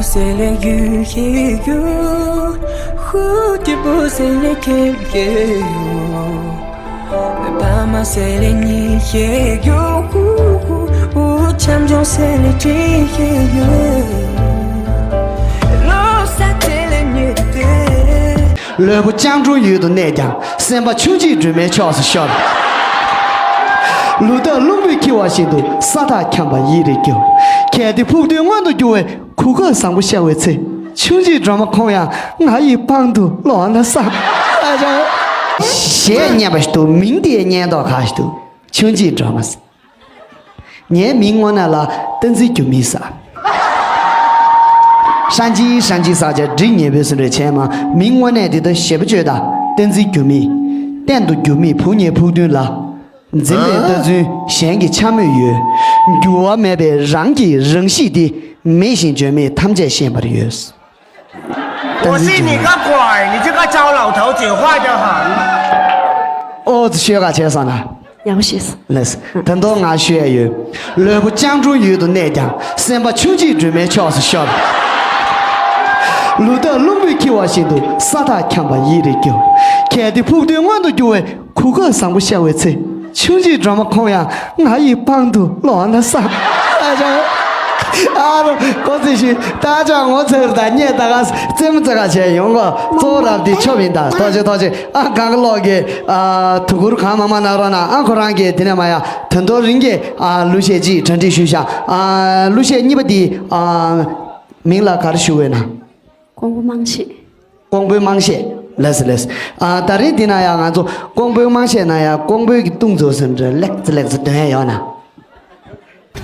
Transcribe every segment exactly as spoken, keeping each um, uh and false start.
C'est les yeux qui jouent, 蝴蝶不 c'est les queues. 爸妈 c'est les nids qui jouent, 我 champion c'est les tirs. L'eau ça c'est les nuits. ལུས་པོ་སྤྱང་གྲུང་ཡུལ་དུ་གནས་ཀྱང་། སེམས་པ་ཆུང་བྱིས་སྒྲོལ་མའི་ཕྱོགས་སུ་ཤོར། ལུག་ཐག་རླུང་བུས་འཁྱེར་བ་བཞིན་དུ། ས་ཐག་འཁྱམས་པ་ཡིད་རེ་སྐྱོ། གལ་ཏེ་ཕུགས་འདུན་མངོན་དུ་འགྱུར་བའི། གོ་སྐབས་བཟང་པོ་ཤར་བའི་ཚེ། ཆུང་བྱིས་སྒྲོལ་མ་ཁོང་ཡང་ང་ཡི་པང་དུ་ལོག་ན་བསམ། ཨ་ཅག་གཞས་སྙན་པ་ཞིག་འདུག་མིང་དེ་སྙན་མདོག་ཁ་ཞིག་འདུག་ཆུང་བྱིས་སྒྲོལ་མ། ངའི་མིང་དངོས་གནས་ལ་བསྟན་འཛིན་འགྱུར་མེད་ཟེར། ཧྲན་ཅི་ཧྲན་ཅི་ཟེར་བྱས་འབྲི་ཉེ་པོའི་སུ་འདྲ་བྱས་མ། མིང་དངོས་གནས་འདི་ལྟར་ཞེ་པོ་བཅོས་དང་བསྟན་འཛིན་འགྱུར་མེད། གཏན་དུ་འགྱུར་མེད་བུ་ངའི་ཕུགས་འདུན་ལ། འཛིན་པའི་ལྟ་ཚུལ་གཞན་གྱི་འཕྱ་སྨོད་ཡོད། འགྱུར་བ་མེད་པའི་རང་གི་རང་གཤིས་འདི། མེད་བཞིན་བརྗོད་མེད་ཐམས་ཅད་ཤེས་པར་འོས། 我信你个鬼！你这个糟老头子，坏得很。 ཨོ་ཙི་ཤོད་ག་བྱས་སོང་ན། ཡག་པོ་ཤེས་སོང་། ལགས། ད་དུང་ང་ཤོད་ཡ་ཡོད། ལུས་པོ་སྤྱང་གྲུང་ཡུལ་དུ་གནས་ཀྱང་། སེམས་པ་ཆུང་བྱིས་སྒྲོལ་མའི་ཕྱོགས་སུ་ཤོར། ལུག་ཐག་རླུང་བུས་འཁྱེར་བ་བཞིན་དུ། ས་ཐག་འཁྱམས་པ་ཡིད་རེ་སྐྱོ། གལ་ཏེ་ཕུགས་འདུན་མངོན་དུ་འགྱུར་བའི། གོ་སྐབས་བཟང་པོ་ཤར་བའི་ཚེ། ཆུང་བྱིས་སྒྲོལ་མ་ཁོང་ཡང་ང་ཡི་པང་དུ་ལོག་ན་བསམ། ཨ་ཅག་ཨ་རོ་ཀོ་ཙི་ཤི། ད་ཅག་ངོ་ཚ་རུ་ད་རྙེད་ད་ག་རྩེད་མོ་རྩེ་ག་བྱས་ཡོང་གོ་གཙོ་བོ་རབ་དེ་ཆོབ་ཡིན་ད། ཐུགས་རྗེ་ཐུགས་རྗེ། ཨ་གང་གི་ལོག་གི་ཨ་དུ་གུར་གང་མང་མང་གནང་རོགས་གནང་། ཨ་ཁོ་རང་གི་དེ་ནས་མ་ཡ་དོན་དོ་རིང་གི་ཨ་གླུ་གཞས་ཅིག་གྲ་སྒྲིག་ཞུས་ཤག་ཨ་གླུ་གཞས་གཉིས་པ་དེ་ཨ་མིང་ལ་ག་རེ་ཞུ་འོས་ན། ཀོང་པོ་དམངས་གཞས། ཀོང་པོའི་དམངས་གཞས། ལགས་སོ་ལགས་སོ། ཨ་ད་རེས་འདི་ན་ཡང་ང་ཚོ་ཀོང་པོའི་དམངས་གཞས་ན་ཡང་ཀོང་པོའི་གི་ཏུང་ཙོ་ཟེར་འདྲ་ལེགས་ཙི་ལེགས་ཙི་འདོན་ཡ་ཡོད་ན།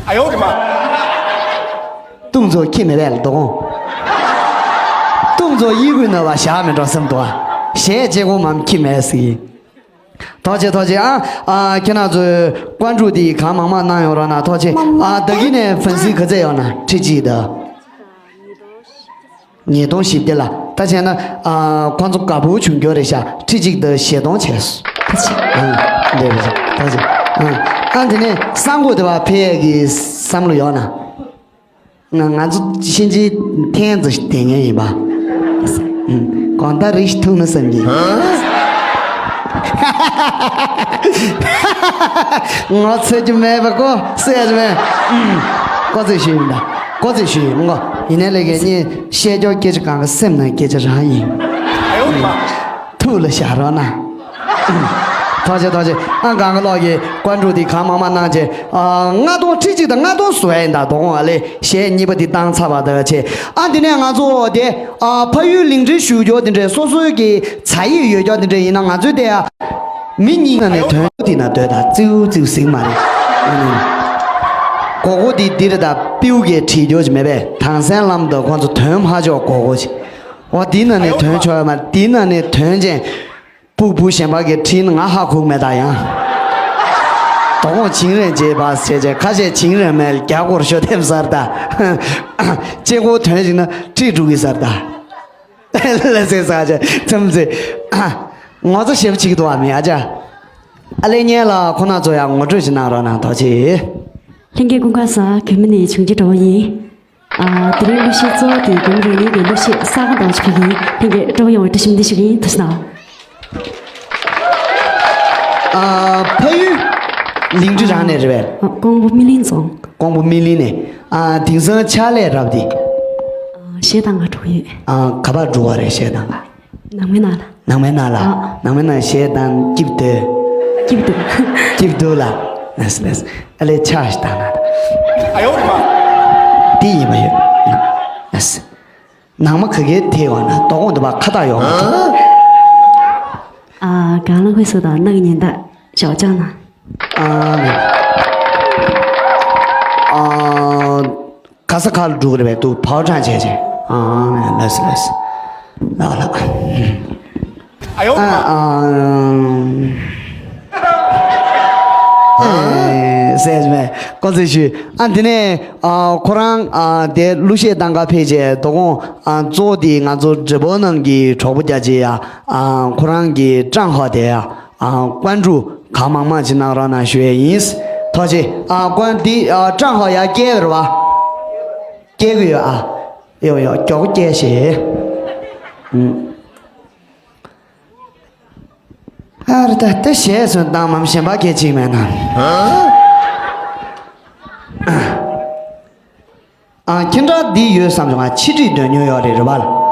ཨ་ཡོ་རེ་མ། ཏུང་ཙོ་ཁྱི་མེད་པས་ལ་དོ་དགོང་། ཏུང་ཙོ་ཡི་གུ་ནོ་བ་བཞག་མི་འགྲོ་སེམས་དོ། གཞས་བྱེད་གོ་མམ་ཁྱི་མེད་ཟིག་ཐོག་ཆེ་ཐོག་ཆེ། ཨ་ཨ་ཁྱེད་རང་ཚོའི་ཀོན་ཀྲུག་དེ་གང་མང་མང་གནང་ཡོང་རོགས་གནང་། ཐོག་ཆེ། ཨ་ད་གི་ནས་ཧྥན་སི་ག་ཚད་ཡོད་ན་ཁྲི་གཅིག་ད། ཉིས་སྟོང་བཞི་བརྒྱ་ལ་ད་བྱས་ན་ཨ་ཁོང་ཚོ་དགའ་པོ་བྱུང་རྒྱུ་རེད་ཤག་ཁྲི་གཅིག་དང་བཞི་སྟོང་བྱས་སོང་། ཨང་། འདི་རེད་ཤག་ད་བྱས། ཨང་། ཨ་འདི་ནས་གསང་སྒོ་དེ་བ་ཕེབས་ཡས་ཀྱི་བསམ་བློ་ཡོད་ན། ང་ང་ཚོ་ཕྱིན་ཆད་ཐེངས་ཙམ་ཞིག་དེ་ངེས་ཡིན་པ། ཨང་། གང་ལྟར་རེ་ཞིག་ཐུག་ན་བསམ་གྱི། ངོ་ཚ་རྒྱུ་མེད་པ་ཀོ་སེ་ཡ་མེད། ཀོ་ཚེ་ཞུས་ཡིན་ད། ཀོ་ཚེ་ཞུས་ཡིན་ཀོ། ཡིན་ནའི་ལས་ཀའི་གཉིས་བཤད་ཀྱོག་སྐད་ཆ་གང་ག་སེམས་ནང་སྐད་ཆ་རང་ཡིན། ཐུགས་ལ་བཞག་རོགས་གནང་། ཐོག་ཆེ་ཐོག་ཆེ། ཨ་གང་ག་ལོག་གི་ཀོན་ཀྲུག་དེ་གང་མང་མང་གནང་བྱས། ཨ་ལྔ་སྟོང་ཁྲི་གཅིག་དང་ལྔ་སྟོང་བཟོ་ཡ་ཡིན་ད། དོ་དགོང་ཨ་ལེ་གཞས་གཉིས་པ་དེ་བཏང་ཚར་བ་ད་བྱས། ཨ་འདི་ནས་ང་ཚོ་དེ་ཨ་ཕ་ཡུལ་ལིང་ཁྲི་ཞུ་རྒྱུ་དེ་འདྲས་སོ་སོའི་གི་ཚ་ཡིག་ཡོད་རྒྱུ་དེ་འདྲས་ཡིན་ན་ང་ཚོའི་དེ་ཨ། མི་གཉིས་ནང་ནས་དོན་དེ་ན་སྡོད་དང་ཙིའུ་ཙིའུ་ཟིང་མ་རེད། ཨ་ནི། གོ་གོ་དེ་འདི་རེད་ད། པིའུ་གས་བྲིས་རྒྱུ་ཅིག་མེད་པས། དང་སེང་ལམ་དུ་ཁོང་ཚོ་དོན་མ་ཆོག་གོ་གོ་ཅིག་འོ་དེ་ནང་ནས་དོན་ཆོག་ཡོད་མ་རེད། དེ་ནང་ནས་དོན་ཅན། སྤུག་སྤུག་གཞན་པ་གས་བྲིས་ན་ང་ཧ་གོ་མེད་ད་ཡང་། དོ་དགོང་བྱིང་རེ་རྗེས་བ་ཟེར་བྱས་ཁ་ཤས་བྱིང་རེ་མེད་རྒྱ་སྒོར་ཤོ་ཐེབས་ཟེར་ད། ཅེ་གོ་དོན་ཞིག་ན་ཁྲིད་འགྲོ་གི་ཟེར་ད། ལ་ཟེར་ཟ་ཅེ་ཙམ་ཟེར། ངོ་ཚ་ཞེ་པོ་བྱེད་ཀྱི་འདུག་བ་མི་ཨ་ཅག་ཨ་ལེ་ཉན་ལགས་ཁོ་ན་ཚོ་ཡང་ངོ་སྤྲོད་ཅིག་གནང་རོགས་གནང་ཐུགས་རྗེ་ཆེ། ལྷན་རྒྱས་སྐུ་ཁམས་བཟང་། གུས་མོ་ནས་འབྱུང་འགྱུར་གྲོགས་ཡིན། ཨ་དེ་རིང་གླུ་གཞས་གཙོ་བོ་དེ་གུས་མོ་རེ་ནས་ཀྱི་གླུ་གཞས་གསར་ཁ་དང་ཆུ་ཡིན། ལྷན་རྒྱས་གྲོགས་ཡོང་བའི་བཀྲ་ཤིས་བདེ་ལེགས་ཞུ་གི་ཡིན། ཐུགས་རྗེ་གནང་། ཨ་ཕ་ཡུལ་ལིང་ཁྲི་རང་ནས་རེད་པས། ཨ་ཀོང་པོ་སྨིན་གླིང་རྫོང་། ཀོང་པོ་སྨིན་གླིང་ནས། ཨ་དེང་སང་ཕྱག་ལས་རབ་དེ། ཨ་གཞས་བཏང་ག་འགྲོ་གི་ཡོད། ཨ་ག་པར་འགྲོ་བ་རེད་གཞས་བཏང་ག་ནང་མའི་ནང་ལ། ནང་མའི་ནང་ལ། ཨ། ནང་མའི་ནང་གཞས་བཏང་སྐྱིད་སྡོད། སྐྱིད་སྡོད། སྐྱིད་སྡོད་ལ། ལགས་ལགས། ཨ་ལས་ཕྱག་ཞིག་བཏང་ན། ཨ་ཡོ་རེ་མ། དེ་ཡིན་པ་ཡོད། ལགས། ནང་མ་ག་གེ་ཐེ་བ་ན་དོ་དགོང་དུ་བ་ཁ་བཏགས་ཡོང་བ་འདུག་ཨ་གང་ལ་ཁོས་སུ་དང་ནག་ཉེན་བརྡ་ཞོག་ཅང་ན། ཨ་ནི། ཨ། ག་ས་ག་ལ་འགྲོ་གི་རེད་པས་འདུག་བའོ་ཀྲང་བྱས་བྱས། ཨ་ནི་ལགས་སོ་ལགས་སོ། ལགས་ལགས། ཨ་ཡོ། ཨ་ཨ། ཨེ་ཟེར་མེད་ཀོ་ཚེ་ཞུས། ཨ་དེ་ནས་ཨ་ཁོ་རང་ཨ་དེ་གླུ་གཞས་བཏང་ག་ཕེབས་བྱས་དོ་དགོང་ཨ་གཙོ་བོ་དེ་ང་ཚོ་འབྲི་བོ་ནང་གི་གྲོགས་པོ་རྒྱ་ཆེ་ཡ་ཨ་ཁོ་རང་གི་ཀྲང་ཧོ་དེ་ཡ། ཨ་ཀོན་ཀྲུག་གང་མང་མང་ཅིག་གནང་རོགས་གནང་ཞུ་ཡས་ཡིན། ཐུགས་རྗེ་ཆེ། ཨ་ཀོན་འདི་ཨ་ཀྲང་ཧོ་ཡ་སྐྱེལ་གི་རེད་བ། སྐྱེལ་གི་ཡོད་ཨ། ཡོ་ཡོ་མགྱོགས་སྐྱེལ་ཞེས། ཨ་རེ་ད་དེ་ཞེས་སུ་བཏང་མམ་གཞན་པ་སྐད་ཅིག་མེད་ན། ཨ་ཁྱེད་འདྲ་འདི་ཡོད་བསམ་བྱུང་ང་ཕྱི་དྲིས་འདོན་མྱོང་ཡོད་རེད་རེད་བ།